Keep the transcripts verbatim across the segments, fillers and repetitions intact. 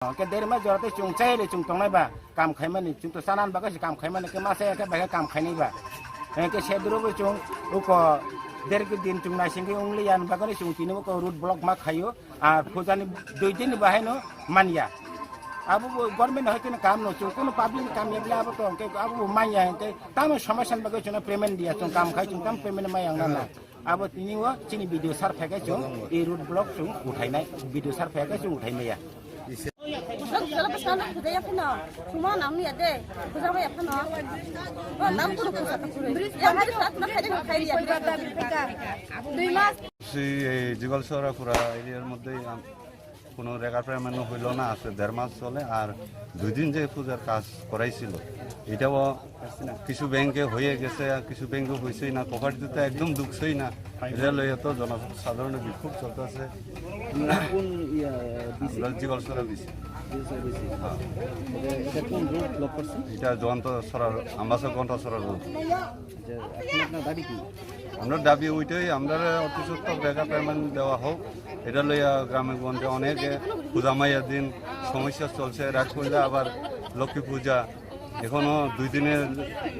Hwnkhe derma jora tei chwng chayri chwng tongnai ba kam khaimani, chwng to chanani bagwi se kam khaimani, khe masa ya khe bai khe kam khainai ba. Hwnkhe seduro bo chwng uko der din chwng naisingwi wngli ya bagwi chwng tini uko road block ma khaio. Ar pujani dui din ni bahaino manya. Abo bo government hai khe kam no chwng, kono public kam ya bla abo to hwnkhe abo bo manya hwnkhe tamo somosya ni bagwi chwngno payment diya, chwng kam khai chwng tam payment maya wngna na. Abo tini o chini B D O sir phaikhe chwng e road block chwng uthainai, B D O sir phaikhe chwng uthaimaya. Bwswk jala bwswk ano khudai ya phano, chuma nang ya de, khudai ya phano. O nam kuru kuru sa kuru. Yang hari saat na khai khai ya. Dui mas. সেই এই জিগলসরা পুরা এরিয়ার মধ্যেই আম-, কোনো রেগার পেমেন্ট হইল না, আছে দেড় মাস চলে। আর দুই দিন যে পূজার কাজ করাইছিল, এটাও কিছু ব্যাংকে হয়ে গেছে, আর কিছু ব্যাংকে হইছেই না। কোপারেটিভ তো একদম ঢুকছেই না। এটা লইয়া তো জনসাধারণের বিক্ষোভ চলতেছে। আপনারা কোন, ইয়া, বিসি? আমরা জিগলসরা বিসি। জিগলসরা বিসি। হ্যাঁ। এটা, এটা কোন রোড ব্লক করছে? এটা জয়ন্ত সরার, আম্বাসা ঘন্টা সরার রোড। যে এখন আপনার দাবি কি? আমরা দাবি ওইটাই, আমরা অতি সত্বর রেগা পেমেন্ট দেওয়া হোক। এটা লইয়া গ্রামে গঞ্জে অনেকে পূজা মাইয়ার দিন সমস্যা চলছে, রাগ করলে আবার লক্ষ্মী পূজা, এখনো দুই দিনের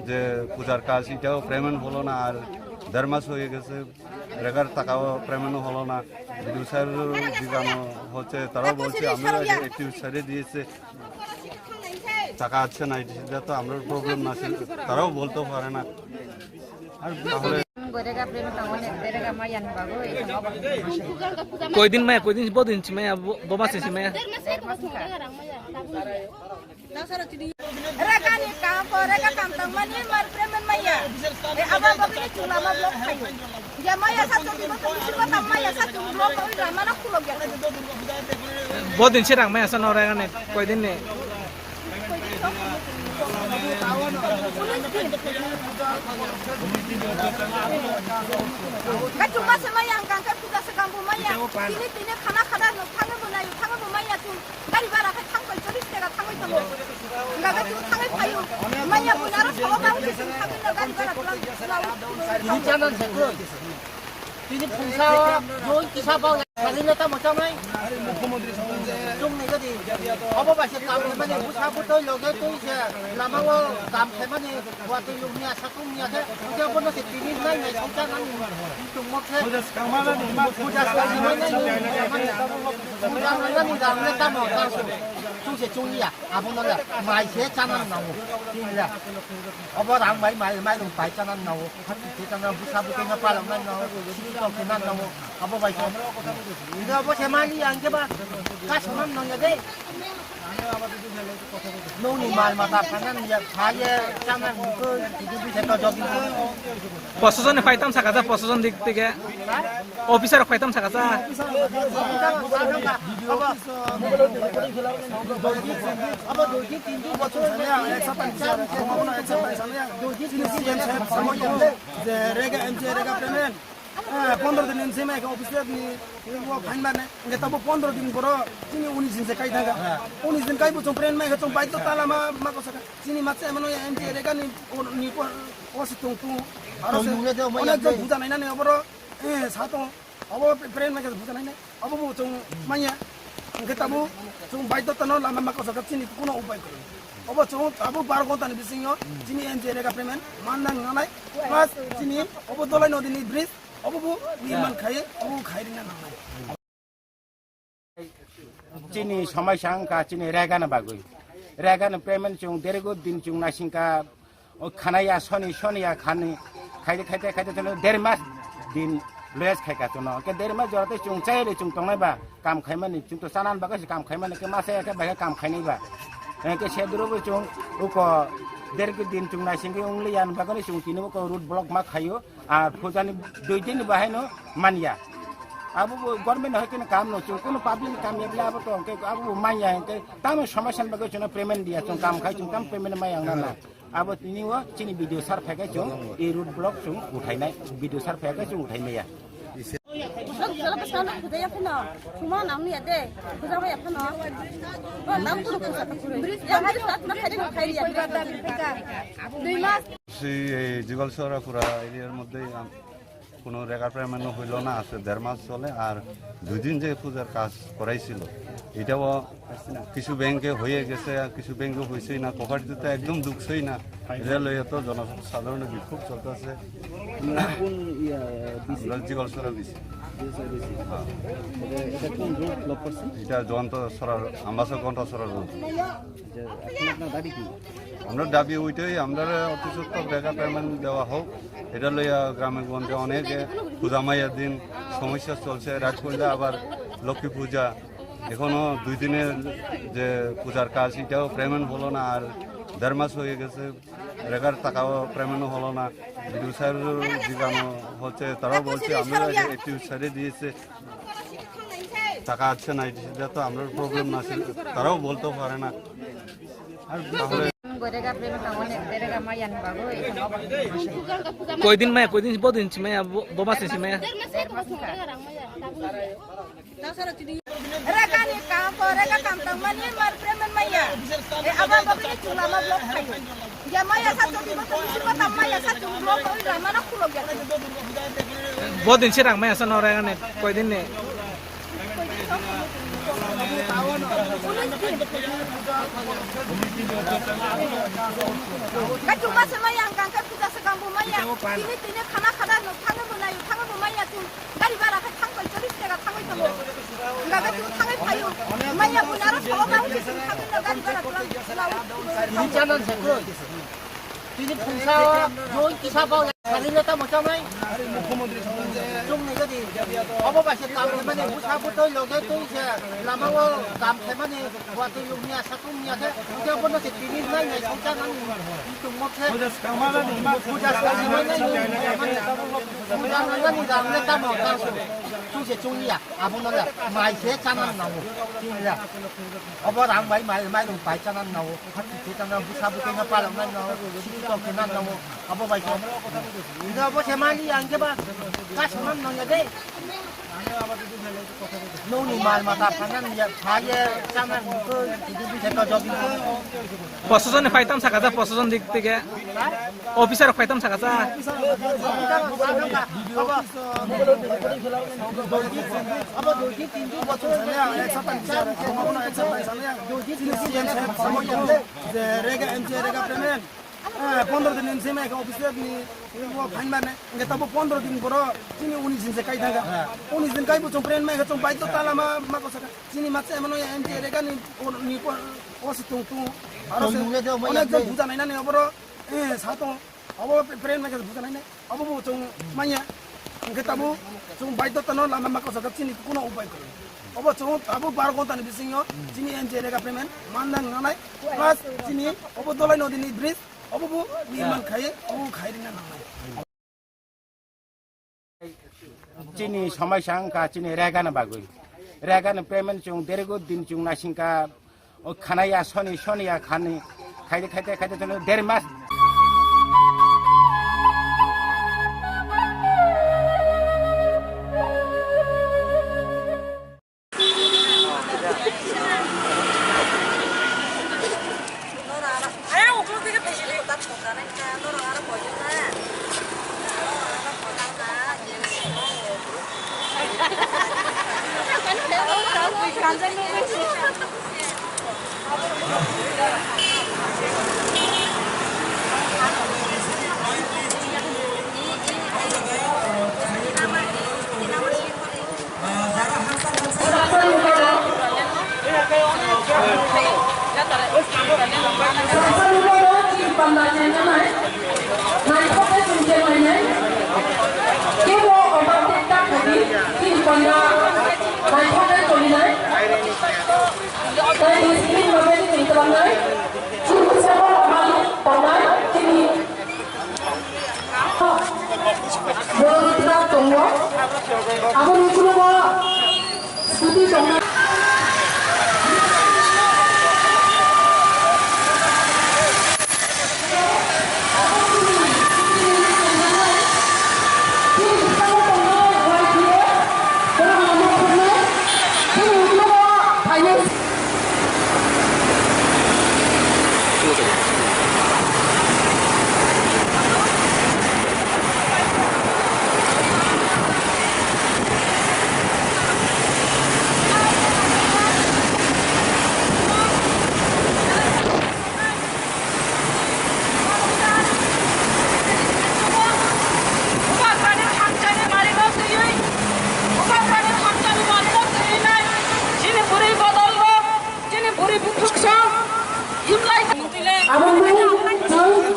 যে পূজার কাজ, এটাও পেমেন্ট হলো না। আর দেড় মাস হয়ে গেছে, রেগার টাকাও পেমেন্ট হলো না। বিডিও স্যার জিজ্ঞানো হচ্ছে, তারাও বলছে আমরা একটু ছেড়ে দিয়েছে, টাকা আসছে না, এটা তো আমরার প্রবলেম না, সে-, তারাও বলতেও পারে না। আর তাহলে Koidin maya, koidin bodin si maya, bo-, boba si maya. Rega ni kam, rega kam tangmani mar payment maya. E, aba bagwi ni chwng lama block khayo. Ya maya sa chwng, bo tong si bo tam maya sa chwng block oi lama na khulok ya. Bodin si rang maya sa no rega ni, koidin ni. Ka chuma se maya ang kang ka puja se kambu maya. Tini tini khana khana no thangwi bo nayo, thangwi bo maya chwng. Gari bara khai thang pai cholish taka thangwi tongo. Gaga tu thangwi phaio. Manya bunyaro sawa bang si thangwi no gari bara pulang. Tini channel se koi. Tini phungsa joi kisa bang sari neta mocha mai. Mukhyamantri song je. Chung ni jadi. Obo ba se kam mani busa butoi loge tui se lama o kam khe mani. Watwi lungni asa tungni asa, uja bono se tini nai nai songcha nani. Tungmo khe. Puja swkangma nani, puja swkangma nani, puja swkangma nani rang le tamo, tamo. Chung se chungya, abono le, mai se chana nango, tin le. Obo rang bai, mai, mai rung bai chana nango. Hati se chana busa busa na palang nani nango, sini tong se nani nango. Abo bai se. Ino abo se mali ang ke ba, ka saman nang ya de. Nungni mal mata phanan ya, phaye chanan ko, tigi bi seto jogi. Proshasonni phaitam saka ja, proshasonni dik tige. Officer phaitam saka ja. Abo dui din tin din bochor. Dui din tin din. Je rega M C rega payment. Eh, pondro din M C mai ka officer ni, eh, wo fine mane. Nge tabo pondro din boro, chini unis din se kai thanga. Unis din kai bo chong pren mai ka chong bai to tala ma, ma ko saka. Chini ma che mano ya M T rega ni, o, ni ko, o si tung tung. Aro se, onek jon buja nai nani oboro, eh, sa to, obo pren mai ka buja nai nai. Obo bo chong manya. Nge tabo chong bai to tano lama ma ko saka chini kuno upai ko. Obo chong tabo bar gonta ni bisingo, chini M T rega payment, man nang nai. Plus chini obo dolai nodi ni bridge, Obo bo nirman khai, obo khai rina nangnai. Chini somai sangka chini rega na bagwi. Rega na payment chung dergo din chung naisingka o khanaya soni soni ya khani khaide khaide khaide chalo der mas din loyas khaika chano. Ke der mas jorate chung chai le chung tongnai ba kam khaimani chung to chanan bagwi se kam khaimani ke masa ya ke bai kam khainai ba. Ke seduro bo chung uko dergo din chung naisingki ungli yan bagwi chung tini uko road block ma khaio. Ar pujani dui din ni bahaino manya. Abo bo government hai kene kam no chung, kono public ni kam ya bla abo to hwnkhe abo bo manya hwnkhe tamo somosya ni bagwi chwngno payment diya, chung kam khai chung tam payment maya wngna na. Abo tini o chini B D O sir phaikhe chung e road block chung uthainai, B D O sir phaikhe chung uthai maya. Bwswk jala bwswk ano khudai ya phano, chuma nang ya de, khudai ya phano. O nam kuru kuru sa kuru. Yang hari saat na khai khai ya. Dui mas. সেই এই জিগলসরা পুরা এরিয়ার মধ্যেই আম-, কোনো রেগার পেমেন্টও হইল না, আছে দেড় মাস চলে। আর দুই দিন যে পূজার কাজ করাইছিল, এটাও কিছু ব্যাংকে হয়ে গেছে, আর কিছু ব্যাংকে হইছেই না। কোপারেটিভ তো একদম ঢুকছেই না। এটা লইয়া তো জনসাধারণের বিক্ষোভ চলতেছে। আপনারা কোন, ইয়া, ডিসি? আমরা জিগলসরা ডিসি। জিগলসরা ডিসি। হ্যাঁ। এটা, এটা কোন রোড ব্লক করছে? এটা জয়ন্ত সরার, আম্বাসা ঘন্টা সরার রোড। যে এখন আপনার দাবি কি? আমরা দাবি ওইটাই, আমরা অতি সত্বর রেগা পেমেন্ট দেওয়া হোক। এটা লইয়া গ্রামে গঞ্জে অনেক পূজা মাইয়ার দিন সমস্যা চলছে। রাগ করলে আবার লক্ষ্মী পূজা, এখনো দুই দিনের যে পূজার কাজ, এটাও পেমেন্ট হলো না। আর দেড় মাস হয়ে গেছে, রেগার টাকাও পেমেন্টও হলো না। বিডিও স্যার জিজ্ঞানো হচ্ছে, তারাও বলছে আমরা একটু ছেড়ে দিয়েছে, টাকা আসছে না, এটা তো আমরা প্রবলেম না, সে-, তারাও বলতেও পারে না। তাহলে Koidin maya, koidin bodin si maya, bo-, boma si maya. Rega ni kam ko, rega kam tang mani mar premen maya. E aba bagwi ni chula ma block khayo. Ya maya sa choti ma tang si ma tang maya sa chung block oi rama na khulo gya. Bodin si rang maya sa no rega ni koidin ni. Ka chuma se maya ang kang ka puja se kang bo maya. Tini tini khana khada no thang bo nai thang bo maya chung. Gari bara khe thang bai chollish taka thangwi tongo. Hwnba khe chwng thangwi phaio. Manya buini aro sabo ma uchi chwng thangwi no gari bara twlang. Ni channel se koi. Tini phungsa joi kisa bao sari no tamo chanai. Chwng ni gadi. Obo bai se kam mani busa butoi loge twi se lama o kam khe mani. Watwi lukni asa tongni asa, hwnkhe bono se tini nai nai songcha nang ni tongmo khe. Puja swlaimani nai nai, puja swlaimani rang le tamo tang su. Chung se chungya, abono le mai se chana nango, chini le. Obo rang bai mai, mai rung pai chana nango, hati se chana busa busa na palok na nango, siki tok na nango, obo bai se. Ino obo se mani ang ke ba, kas man nang ya de. Nokni mal mata phanan ya, phaye chanan ko, tidi bise to jobi ko. Proshasonni phaitam sakajak, proshasonni dik theke. Officer phaitam sakajak. Abo dui din tin din bochor. Ek sapta ni sir, ek sapta ni sir, ek sapta ni sir. Dui din tin din. C M saheb, je rega, M C A rega payment. Eh, pondro din M C M A ka office ni, eh, wo fine mane. Nge tabo pondro din boro, chini unis din se kai thanga. Unis din kai bo chong pren mai ka chong bai to tala ma, ma ko saka. Chini ma che mano ya M C A rega ni, o, ni ko, o si tung tung. Aro se, onek jon buja nai nani oboro, eh, sa tong. Obo pren mai ka buja nai nai. Obo bo chong manya. Nge tabo chong bai to tano lama ma ko saka chini kuno upai ko. Obo chong tabo bar gonta ni bising yo, chini M C A rega payment, man nang nanai. Plus chini, obo dolai nodi ni bridge. Obo bo nirman khai, obo khai rina nangnai. Chini somai sa wngkha chini rega ni bagwi. Rega ni payment chwng dergo din chwng naisingkha, o khanaya soni, soniya khani, khaide, khaide, khaide, khaide, der mas. Borok rwtwkra tongo. Aboni ukologo scooty tongo.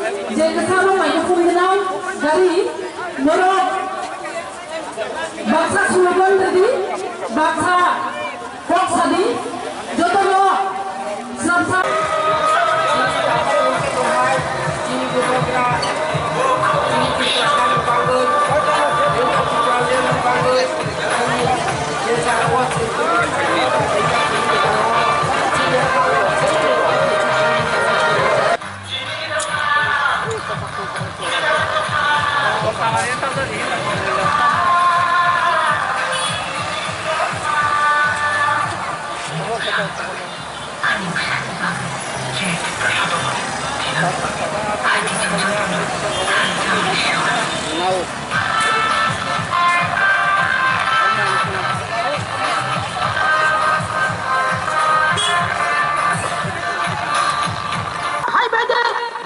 Je kwcharo mai kuphum gwnang gari, norok baksa slogan rwdi, baksa kok sadi, jotono swrapsa. Hai bede,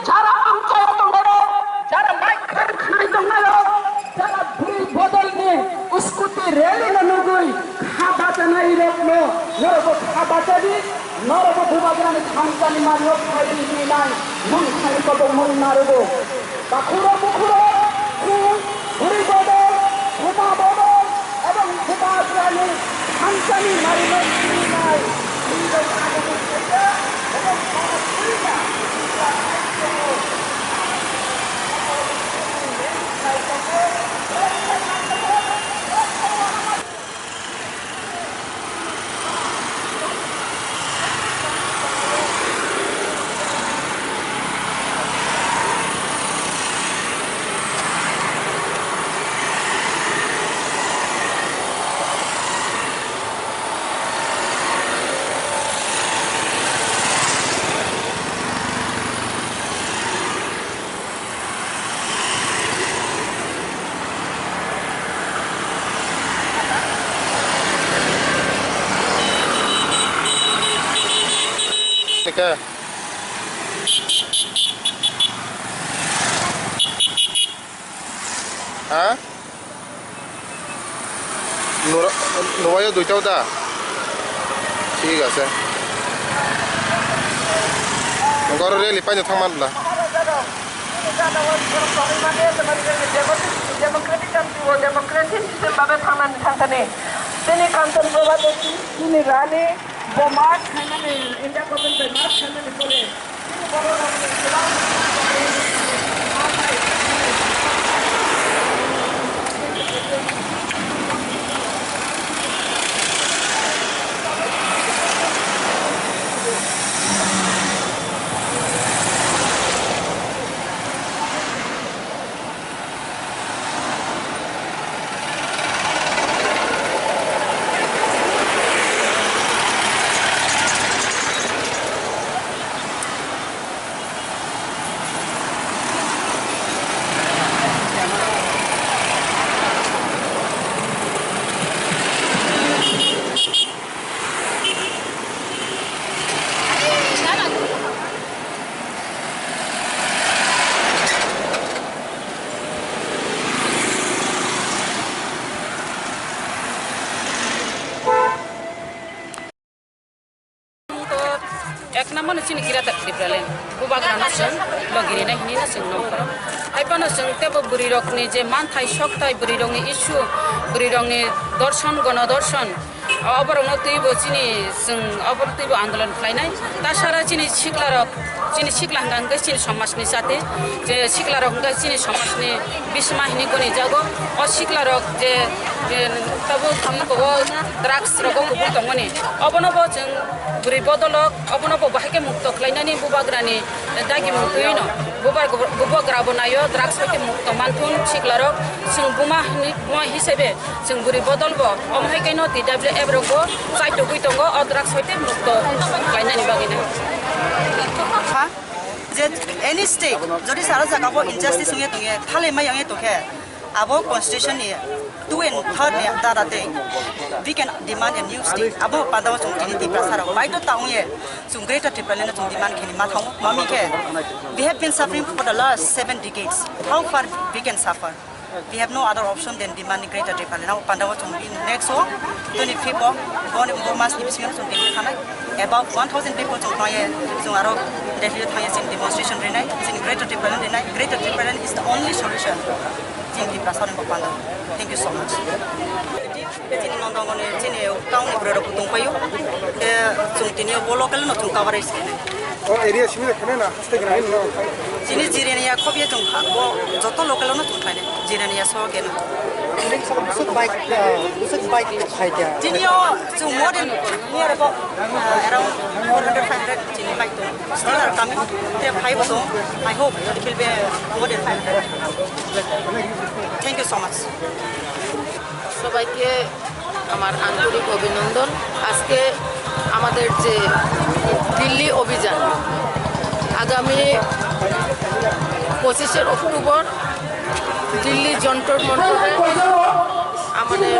jara ang kaya tongnairok, jara mic khan khnai tongnairok, jara bwrwi bodolni scooty rally no nugwi kha bachanai rokno, norokbo kha bachadi, norokbo Bubagrani thansani mario phaidi hinwi nai, mung khai kobong mung narugo. Bakhuro bukhuro, khung, bwrwi bodol, buma bodol, ebong Bubagrani thansani mario hinwi nai, hinwi nai. Eka. Ha? Nura-, Nuwayo duitao da? Thik ase. Goro rally paino thangman bla. Democratic country o democratic system babe thangnani thangkani. Chini Kanchan Prabha Devi, chini Rani, bo march khainani, India government bai march khainani pore. Ek number no chini Greater Tipraland, Bubagrano chwng logi rina hinwi no chwng nongkhoro. Hai phano chwng teibo bwrwirokni je manthai sokthai, bwrwirokni issue, bwrwirokni dorson, gono dorson, oborokno twibo chini chwng obor twibo andolon khlainai. Tasara chini siklarok, chini sikla hwnkha hwnkhe chini somajni jati, je siklarok hwnkha chini somajni bisma hinwi goni jago. O siklarok je, je tabuk thamuk o drugs rogo kubui tongmani, obono bo chwng bwrwi bodolok, obono bo bahai khe mukto khlainani Bubagrani dagimung twiwi no. Bubar-, Bubagra bo naio drugs bai khe mukto manthun siklarok, chwng buma hinwi, buma hisabe chwng bwrwi bodol bo, omo hai khe no T W F rok bo chaitugwi tongo o drugs bai tei mukto khlainani bagwi no. Ha? Je any state, jodi sara jaga bo injustice wngya tongya, thalai mai wngya tongkhe, abo constitution ni two and third ni dada tei we can demand a new state. Abo panda o chwng tini Tiprasa rok baidhota wngya chwng Greater Tipraland no chwng demand khe ni ma thang, mami khe we have been suffering for the last seven decades. How far we can suffer? We have no other option than demanding Greater Tipraland. Nang pandao chwng bini next o twenty fifth o boni bo mas ni bisingo chwng tini thanai. About one thousand people chwng thanai, chwng aro Delhi o thanai chini demonstration rinai, chini Greater Tipraland rinai. Greater Tipraland is the only solution. Chini Tiprasa ni bo panda. Thank you so much. Chini nondongoni chini town ni borok tong paio. Ke chwng tini bo local no chwng coverage khainai. O area simi khana na, haste khana no. Chini Jirania khobia chwng kha, bo joto local no chwng khainai. Jirania so keno. Busuk bike, uh, busuk bike khai dia. Chini o chwng more than near about, uh, around four hundred, five hundred chini bike tong. Still are coming. They five tong. I hope it will be more than five hundred. Thank you so much. সবাইকে আমার আন্তরিক অভিনন্দন। আজকে আমাদের যে দিল্লি অভিযান, আগামী পঁচিশে অক্টোবর দিল্লি যন্তর মন্তরে আমাদের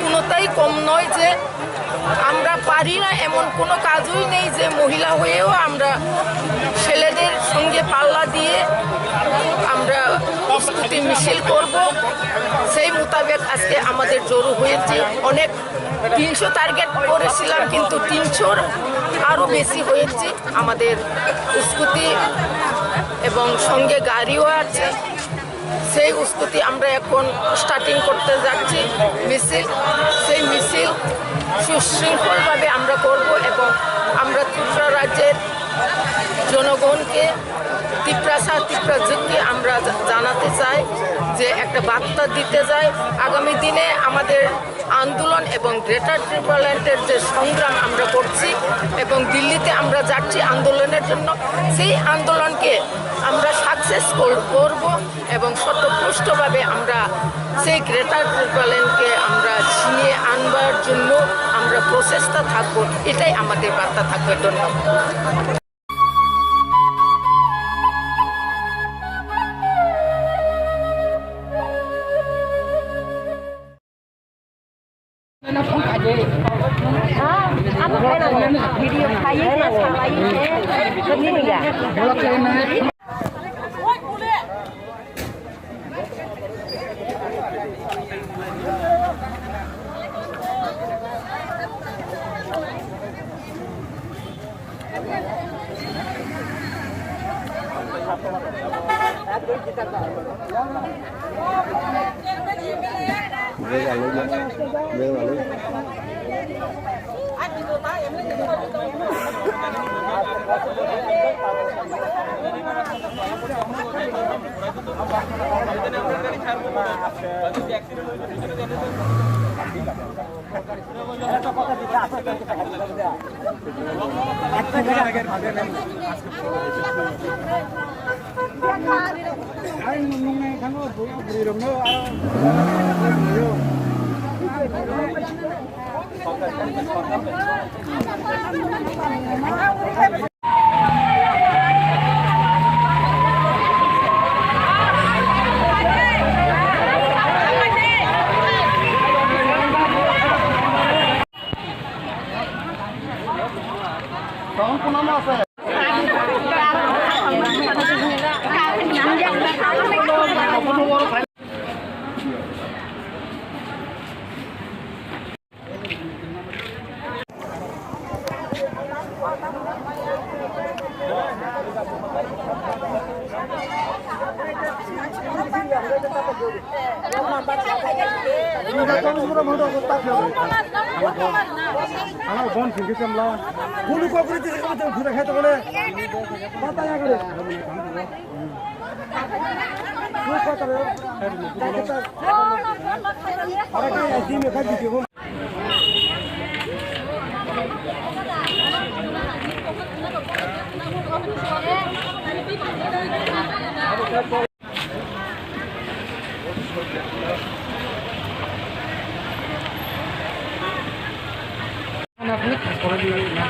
কোনোটাই কম নয় যে আমরা পারি না এমন কোনো কাজই নেই যে মহিলা হয়েও আমরা ছেলেদের সঙ্গে পাল্লা দিয়ে আমরা প্রস্তুতি মিছিল করব। সেই মোতাবেক আজকে আমাদের জড়ো হয়েছে অনেক। তিনশো টার্গেট করেছিলাম, কিন্তু তিনশোর আরও বেশি হয়েছে। আমাদের স্কুটি এবং সঙ্গে গাড়িও আছে। সেই স্কুটি আমরা এখন স্টার্টিং করতে যাচ্ছি মিছিল। সেই মিছিল সুশৃঙ্খলভাবে আমরা করব এবং আমরা ত্রিপুরা রাজ্যের জনগণকে, তিপ্রাসা তিপ্রাজিতকে আমরা জা-, জানাতে চাই যে একটা বার্তা দিতে চাই। আগামী দিনে আমাদের আন্দোলন এবং গ্রেটার ত্রিপুরাল্যান্ডের যে সংগ্রাম আমরা করছি এবং দিল্লিতে আমরা যাচ্ছি আন্দোলনের জন্য, সেই আন্দোলনকে আমরা সাকসেস করব এবং শতপুষ্টভাবে আমরা সেই গ্রেটার ত্রিপুরাল্যান্ডকে আমরা ছিনিয়ে আনবার জন্য আমরা প্রচেষ্টা থাকব। এটাই আমাদের বার্তা থাকবে। ধন্যবাদ। Video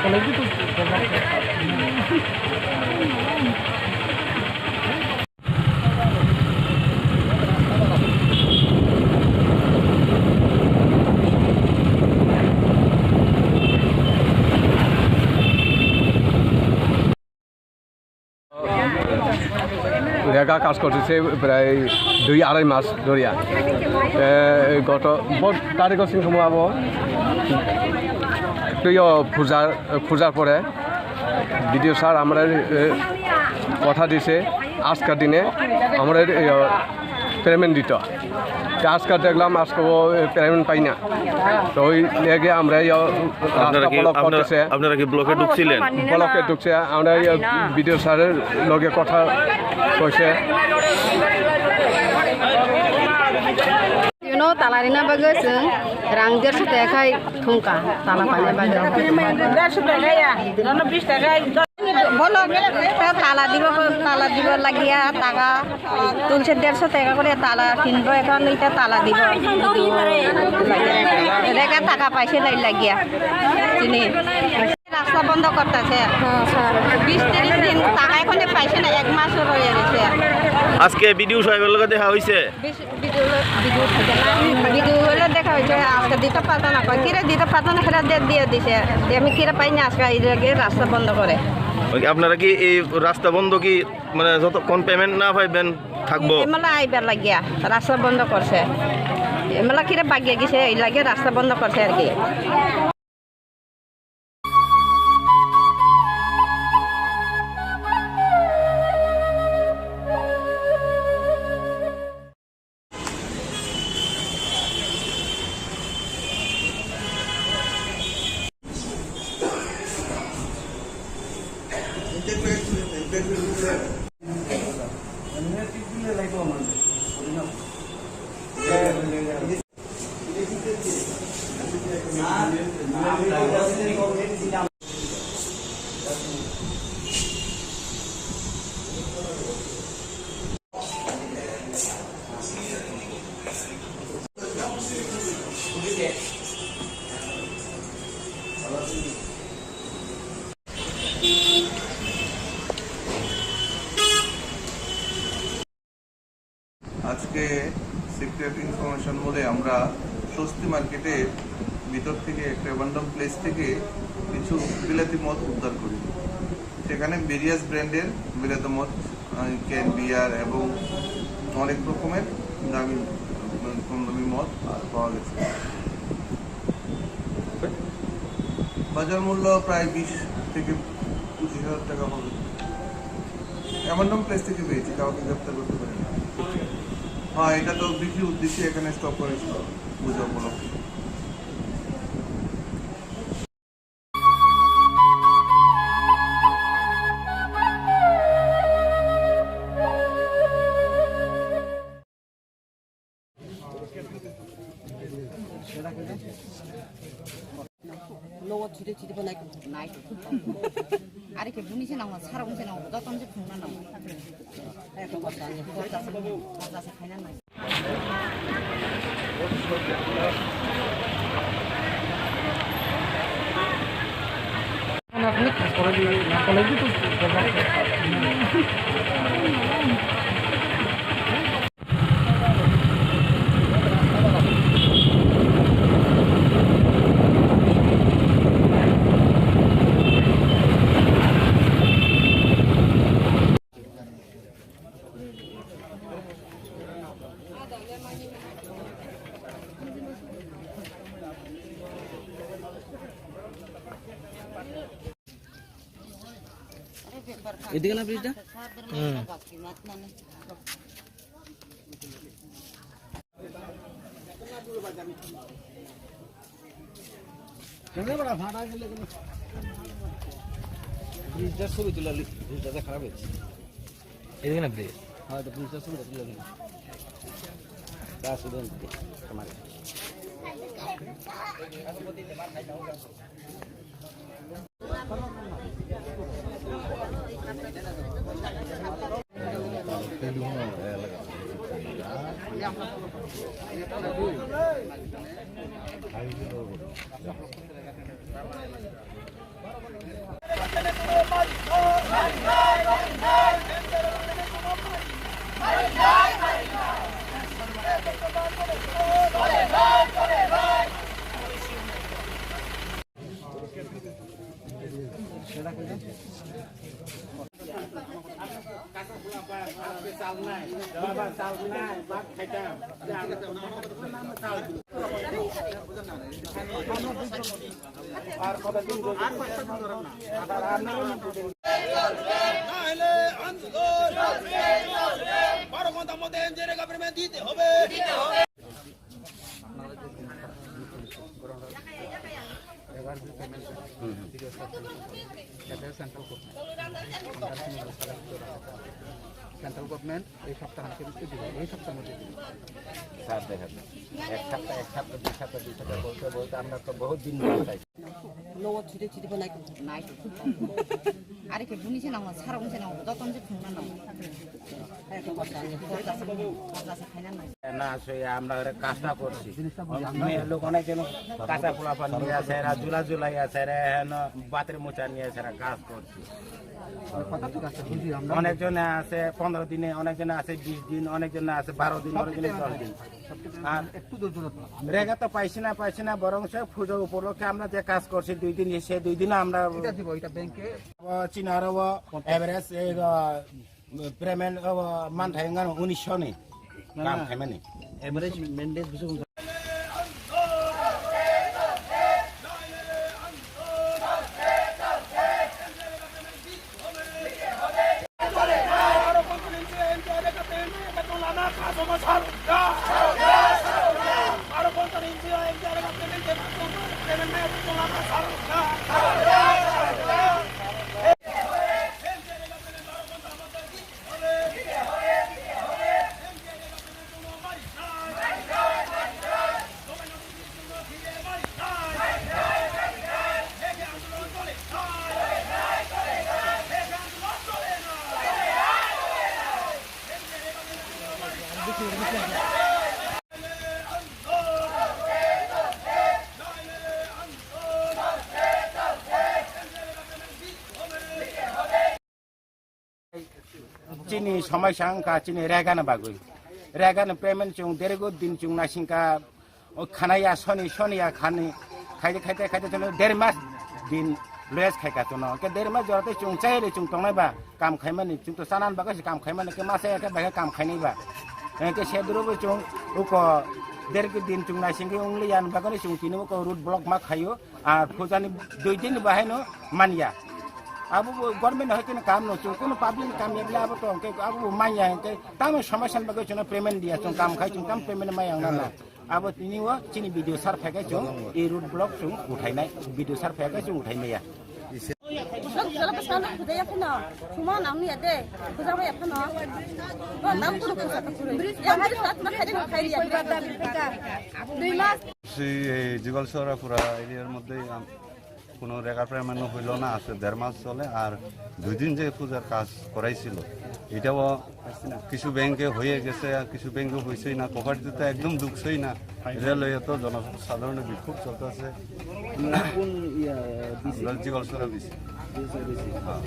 khlaiwi khe salaiwi khe. জায়গা কাজ করতেছে প্রায় দুই আড়াই মাস ধরিয়া। এ, গত ব-, তারিখ সিং সময় আবো তুইও পূজার, পূজার পরে বিডিও স্যার আমরা, এ, কথা দিছে আজকের দিনে আমরা, এ, পেমেন্ট দিত। তো আজকে দেখলাম আজকে ও, এ, পেমেন্ট পাই না। তো ওই লেগে আমরা এই, ও, রাস্তা আপনারা কি, ব্লক আপনারা, করতেছে। আপনারা কি ব্লকে ঢুকছিলেন? ব্লকে ঢুকছে, আমরা এই, ও, বিডিও স্যারের লগে কথা কইছে। Yuno tala rina bagwi chwng rang derso teka khai thungkha tala paina bagwi. Derso teka ya, nono bis teka ya. Bolo, ta tala dibo, tala dibo lagiya, taka tulse derso teka kore tala kinbo, ekhon ita tala dibo. Rega taka paise lai lagiya. Chini. রাস্তা বন্ধ করতেছে। হ্যাঁ, স্যার। বিশ তিরিশ দিন টাকা এখনো পাইছে না, এক মাসও রয়ে গেছে। আজকে বিডিও সাহেবের লগে দেখা হইছে? বিশ-, বিডিও লো-, বিডিও থাকে না। বিডিও হলে দেখা হয়েছে, আজকে দিতে পারতো না, কয়, "কিরে দিতে পারতো না, সেটা দিয়ে, দিয়ে দিছে।" দিয়ে আমি কিরে পাই না, আজকে এই জায়গায় রাস্তা বন্ধ করে। ওই, আপনারা কি এই রাস্তা বন্ধ কি, মানে, যতক্ষণ পেমেন্ট না পাইবেন থাকবো? এমএলএ আইবার লাগিয়া রাস্তা বন্ধ করছে। এমএলএ কিরে বাগিয়ে গেছে, এই লাগে রাস্তা বন্ধ করছে আর কি। আজকে সিক্রেট ইনফরমেশন বলে আমরা স্বস্তি মার্কেটের ভিতর থেকে একটা অ্যাবান্ডন প্লেস থেকে কিছু বিলাতি মদ উদ্ধার করি। সেখানে ভেরিয়াস ব্র্যান্ডের বিলাতি মদ, আহ, ক্যান বিয়ার এবং অনেক রকমের দামি, মানে, কম দামি মদ আর পাওয়া গেছে। বাজার মূল্য প্রায় বিশ থেকে পঁচিশ হাজার টাকা হবে। অ্যাবান্ডন প্লেস থেকে পেয়েছি, কাউকে গ্রেপ্তার করতে পারি না। হ্যাঁ, এটা তো বিক্রির উদ্দেশ্যে এখানে স্টক করেছিল পুজো উপলক্ষে। Nogo thide thide bo nai. Nai. Are ke buni se nango, sara buni se nango, joto se phungna nango. Ai ko ko sa ni, ko sa sa, ko sa sa khaina nai. এদিকে না ব্রিজটা? হুম। ব্রিজটার ছবি তুলে আনলি, ব্রিজটা খারাপ হয়েছে। এদিকে না ব্রিজ? হ্যাঁ, তো ব্রিজটার ছবি তুলে আনলি। তা শুধু আমার। না হলে আন্দোলন। বারো ঘন্টার মধ্যে এনজিও রেগা পেমেন্ট দিতে হবে। সেন্ট্রাল গভর্নমেন্ট এই সপ্তাহ থেকে দিবে, এই সপ্তাহের মধ্যে দিবে। স্যার, দেখেন, এক সপ্তাহ, এক সপ্তাহ, দুই সপ্তাহ, দুই সপ্তাহ বলতে বলতে আমরা তো বহুত দিন বসে আছি। Logo chiri chiri bo nai. Nai. Ari ke buni se nang, sarong se nang, joton se phungna nang. Hai to basa ni. Basa se, basa se khaina nang. না, সে আমরা ওরা কাজটা করছি। মেয়ের লোক অনেকজন কাঁচা পোলাপান নিয়ে আসে, এরা জুলা জুলাই আসে, এরা এখন বাতের মোচা নিয়ে আসে, এরা কাজ করছে। কথা ঠিক আছে, বুঝি আমরা। অনেকজনে আছে পনেরো দিনে, অনেকজনে আছে বিশ দিন, অনেকজনে আছে বারো দিন, অনেকজনে দশ দিন। আর একটু ধৈর্য ধরতে হবে। রেগা তো পাইছি না, পাইছি না, বরং সে পুজো উপলক্ষে আমরা যে কাজ করছি দুই দিন, সে দুই দিন আমরা এটা দিব, এটা ব্যাংকে। চিনারো এভারেজ এই, আহ, পেমেন্ট, আহ, মানথাই উনিশশো নি না, কাম না। খাইমানি। এভারেজ মেনটেন্স বেশি। Chini somai sa wngkha chini rega ni bagwi. Rega ni payment chwng dergo din chwng naisingkha, o khanaya soni, soniya khani, khaide, khaide, khaide chwng der mas din loyas khaika chwngno. Hwnkhe der mas jora tei chwng chayari chwng tongnai ba kam khaimani, chwng to chanani bagwi se kam khaimani, khe masa ya khe bai khe kam khainai ba. Hwnkhe se duro bo chwng uko dergo din chwng naisingkhe wngli yan bagwi chwng tini uko road block ma khaio. Ar pujani dui din bahaino manya. Abo bo government hai kene kam no chung, kuno public kam ya bla abo to hwnkhe abo bo manya hwnkhe tamo somosya ni bagwi chwngno payment dia, chwng kam khai chwng tam payment maya wngna na. Abo tini o chini B D O sir phai khe chwng e road block chwng uthai nai, B D O sir phai khe chwng uthai maya. Sala paskal na khudai ya phano, suma nang ya de, khudai ya phano. O nang kuru kuru sa kuru. Ya bridge sa na khai de khai ya. Dui mas. সেই এই যুগলছড়া পুরা এরিয়ার মধ্যেই আম-, কোনো রেগার পেমেন্টও হইল না, আছে দেড় মাস চলে। আর দুই দিন যে পূজার কাজ করাইছিল, এটাও কিছু ব্যাংকে হয়ে গেছে, আর কিছু ব্যাংকে হইছেই না। কোপারেটিভ তো একদম ঢুকছেই না। রেলওয়ে তো জনসাধারণের বিক্ষোভ চলতেছে। আপনারা কোন, ইয়া, ডিসি? আমরা যুগলছড়া ডিসি। DC, DC. হ্যাঁ।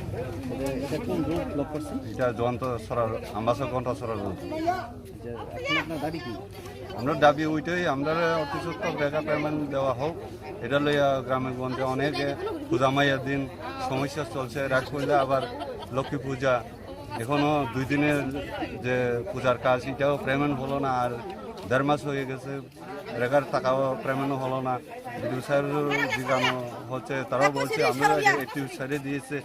এটা, এটা কোন রোড ব্লক করছে? এটা জয়ন্ত ছড়া, আম্বাসা ঘন্টা ছড়া রোড। যে এখন আপনার দাবি কি? আমরা দাবি ওইটাই, আমরা অতি সত্বর রেগা পেমেন্ট দেওয়া হোক। এটা লইয়া গ্রামে গঞ্জে অনেকে পূজা মাইয়ার দিন সমস্যা চলছে, রাগ করলে আবার লক্ষ্মী পূজা। এখনো দুই দিনের যে পূজার কাজ, এটাও পেমেন্ট হলো না, আর দেড় মাস হয়ে গেছে, রেগার টাকাও পেমেন্ট হলো না। বিডিও স্যার জিজ্ঞানো হচ্ছে, তারাও বলছে আমরা একটু ছেড়ে দিয়েছে।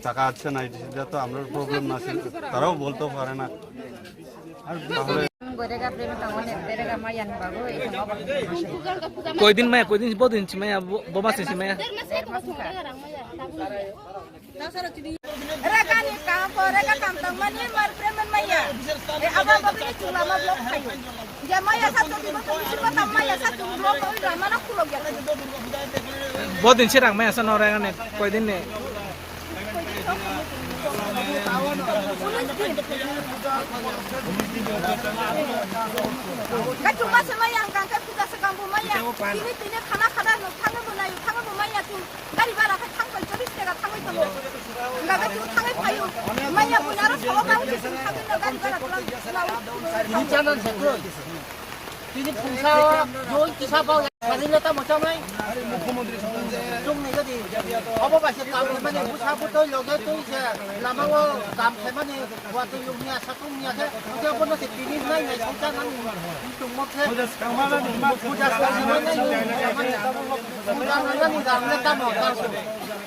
টাকা আসছে না, এটা তো আমরার প্রবলেম না, সে-, তারাও বলতেও পারে না। তাহলে Koi din maya, koi din, bo din si maya, bo, bo mas si maya. Rega ni kam, ko rega kam tang mani mar premen maya. E, aba aba bini chula ma block khayo. Je maya sa to dibo to bisi ko tam maya sa to block oi rama na khulo gya. Bo din se rang maya sa no rega ne koi din ne. Ka chuma se maya ang kang ka puja se kang bo maya. Tini tini khana khana no khana bo nai khana bo maya tu. Gari bara khe thangbai chollish taka thangbai tongo. Hwnba khe chwng thangwi phaio. Manya buino aro sabo kabo khe chwng thangwi no gari bara twlang. Tini phungsa o joi kisa bau. Ari no tamo chamai. Chwngni gadi. Obo bai se kam khaimani, bwsa bwtwi loge twi se lama o kam khaimani, watwi lungya, satung ya khe, hwnkhe bono se tini nai nai songcha nang tongmo khe. Puja swlaimani, puja swlaimani, puja swlaimani rang le tamo, tamo.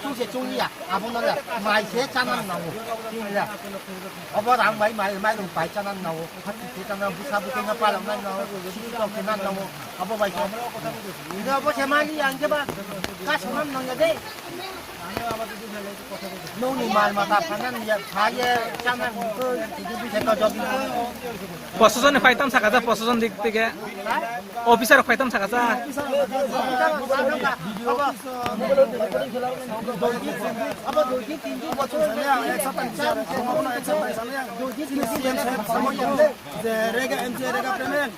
Chwng se chwngya, abono le mai se chanang nango. Obo rang bai mai, mai rung pai chanang nango. Hati se chanang, bwsa bwtwi no palok nang nango. Sisi tok se nang nango. Abo bai khe. Ino abo se mali ang khe ba. Ka samam nang ya de. Noni mal mata phanan ya, pha ye, chanan ko, tigi bi se to job. Proshasoni phaitam saka ja, proshasoni dik dige. Officer phaitam saka ja. Abo dui din tin din bochor. Ek sapta ni sir, ek sapta ni sir, ek sapta ni sir. Chini C M sir, samo yang. Je rega M C rega payment.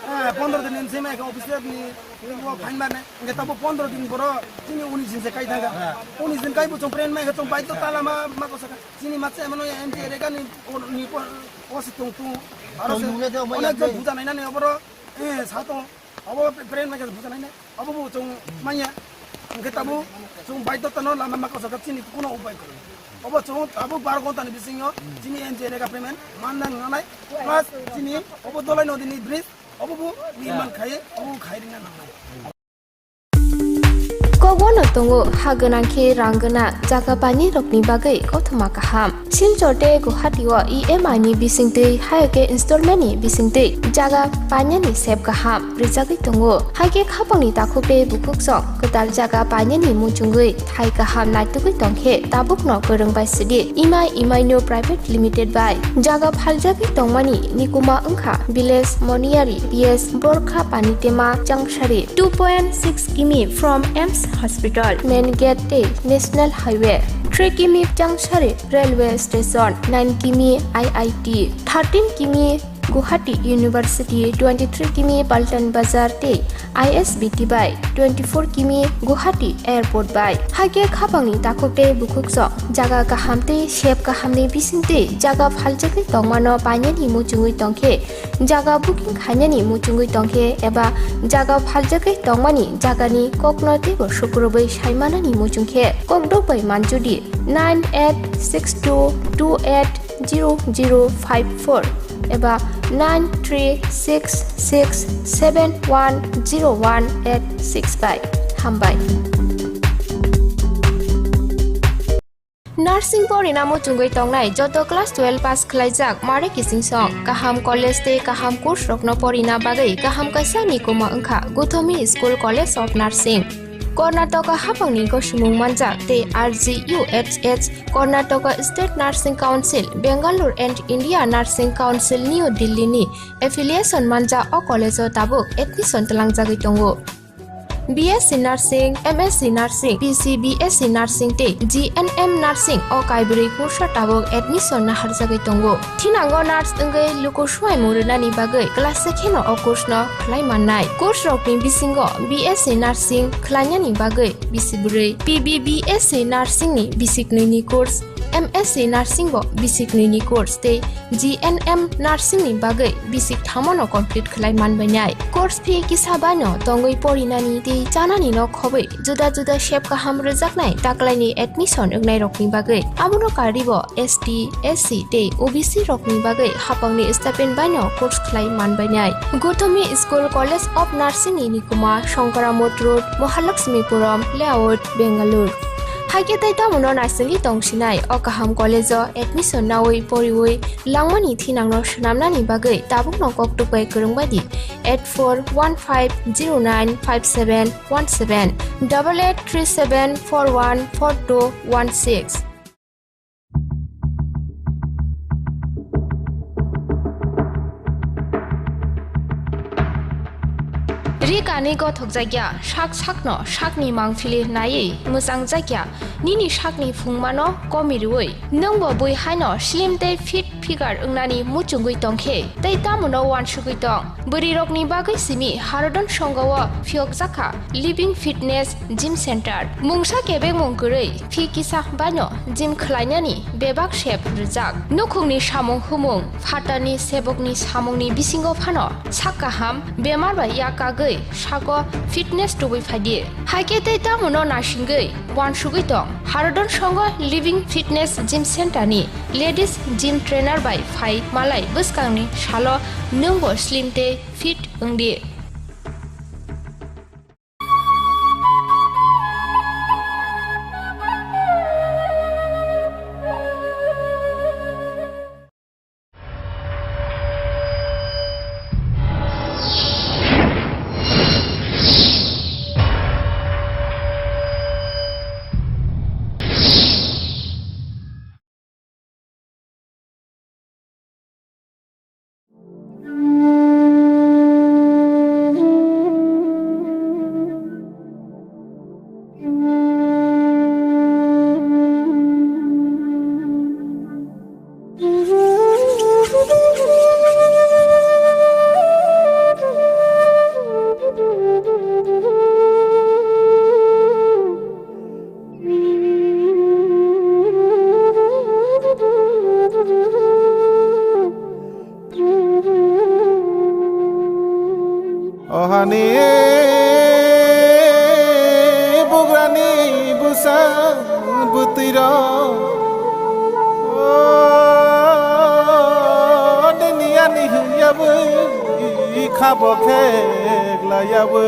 Eh, pondro din ni simi ekha officer ni, ni bo fine barne. Nge tabo pondro din boro, chini unis din se kai thanga. Unis din kai bo chong pren mai chong bai to tala ma, ma ko saka. Chini ma che mano ya M T rega ni, o, ni po, o si tung tung. Aro se, onek jon buja nai nani oboro, eh, sa to. Obo pren mai buja nai nai. Obo bo chong manya. Nge tabo chong bai to tano lama ma ko saka chini kuno upai ko. Obo chong tabo bar gonta ni bisingo, chini M T rega payment, man nang nai. Plus chini, obo dolai nodi ni bridge. Obo bo nirman khai, obo khai rina nangnai. Kokbono tongo ha gwnang khe rang gwnang jaga painirokni bagwi kothoma kaham. Silchar tei Guwahati o E M I ni bisingtwi hai khe installment ni bisingtwi jaga painani sep kaham rwjagwi tongo. Hai khe khapangni takhuk tei bukhuksong kwtal jaga painani muchungwi thai kaham naitugwi tongkhe tabukno kwrwng bai sidi Imai Imaino Private Limited bai jaga phaljagwi tongmani nikuma wngkha Village Moniyari P S Borkha Panitema Changsari two point six kimi from AIIMS Hospital main gate tei National Highway three kimi Changsari Railway Station nine kimi I I T thirteen kimi Guwahati University twenty three kimi Paltan Bazar tei I S B T bai twenty four kimi Guwahati Airport bai. Hai khe khapangni takhuk tei bukhuksong jaga kaham tei sep kahamni bisingtwi jaga phaljagwi tongmano painani muchungwi tongkhe, jaga booking khainani muchungwi tongkhe eba jaga phaljagwi tongmani jagani kokno teibo sukrubwi saimanani muchungkhe kokdok bai manjudi nine eight six two two eight zero zero five four eba nine three six six seven one zero one eight six bai. Hambai. Nursing porina muchungwi tongnai joto class twelve pass khwlaijak mare kiching song kaham college tei kaham course rokno porina bagwi kaham kaisa nikuma wngkha Gothomi School College of Nursing. Karnataka hapangni gosimung manjak tei R G U H H, Karnataka State Nursing Council, Bangalore and India Nursing Council, New Delhi ni affiliation manjak o college o tabuk admission twlangjagwi tongo. B S C Nursing, M S C Nursing, B C B S C Nursing tei G N M Nursing o kaibrwi kursa tabuk admission naharjagwi tongo. Thinango nurse wngwi luku swimung rwnani bagwi class se kheno o course no khlai mannai. Course rokni bisingo B S C Nursing khlainani bagwi bisi bwrwi, P B B S C Nursing ni bisi knwi ni course, M S C Nursing bo bisi knwi ni course tei G N M Nursing ni bagwi bisi thamo no complete khlai manbainai. Course fee kisa bai no tongwi porinani tei chanani no khobwi juda juda sep kaham rwjaknai taklaini admission wngnairokni bagwi. Abono karwibo S T, S C tei O B C rokni bagwi hapangni stipend baino course khlai manbainai. Gothomi School College of Nursing ni nikuma Shankara Mode Road, Mahalakshmipuram Layout, Bangalore. Haikhe tei tamono naisingwi tongsinai o kaham college o admission nawi poriwi langmani thinangno swnamnani bagwi tabukno koktuk bai kwrwng baidi eight four one five zero nine five seven one seven, double eight three seven four one four two one six. Ri kanwi gothokjakya, sak sakno sakni mangphilir naiwi mwchangjakya, nini sakni phungmano komirwi nwngbo bui haino slim tei fit figure wngnani muchungwi tongkhe, tei tamono uansugwi tong? Bwrwirokni bagwi simi Harodon Songho o phiyokjakha Living Fitness Gym Center. Mungsa kebengmung kwrwi phi kisa baino gym khlainani bebak sep rwjak. Nukhungni samung humung, phatarni sebokni samungni bisingo phano sak kaham bemar bai yak kagwi sago fitness tubui phaidi. Haikhe tei tamono naisingwi uansugwi tong. Harodon Songho Living Fitness Gym Center ni ladies gym trainer bai phai malai bwskangni salo nwngbo slim tei fit wngdi. Ohani bugrani bwsa bwtwirok, o, nini ani hwnyawi khabo kheklaiyawi.